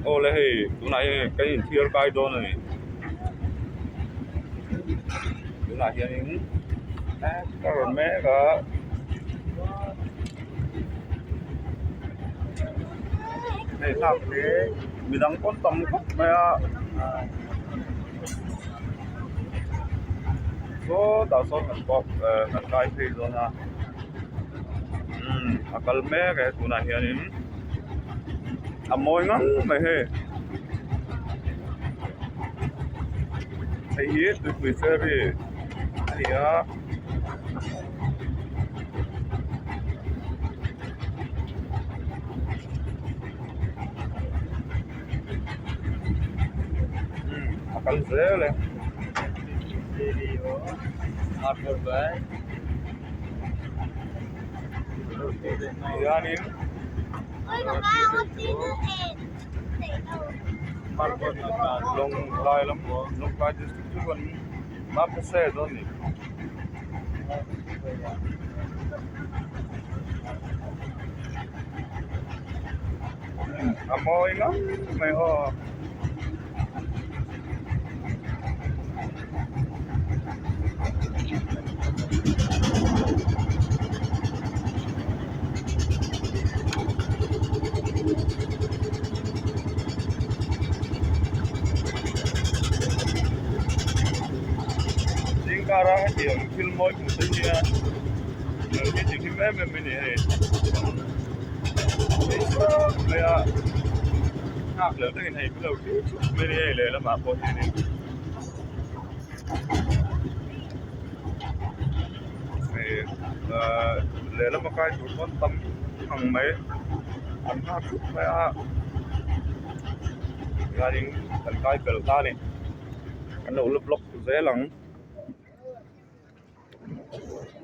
Aw le hei tunah hian kan inthiar kai dawn a ni tunah hianin ka rawn mek a hei nghak hi midang pawn tam khawp mai a sawtah sawn kan pawh kan kai phei dawn a umm a kal mek e tunah hianin. A mawi ngang mai hei hei hi tuipui ferry a ni a umm a kal zel e. Hianin Lawngtlai lam Lawngtlai district chu kan Mapse dawn a ni. A mawi ngang mai aw. Zingkara hetiang thil mawi hmuh te hian nun hi ti hlim em em a ni hei mai a nghak leh takin hei ka lo thlir thup mai a ni hei lehlamah pawh hianin. Hei ahh lehlam a kai tur pawn tam ang mai an nghak thup mai a chuanin kan kai pel ta a ni kan lo la vlog zel ang.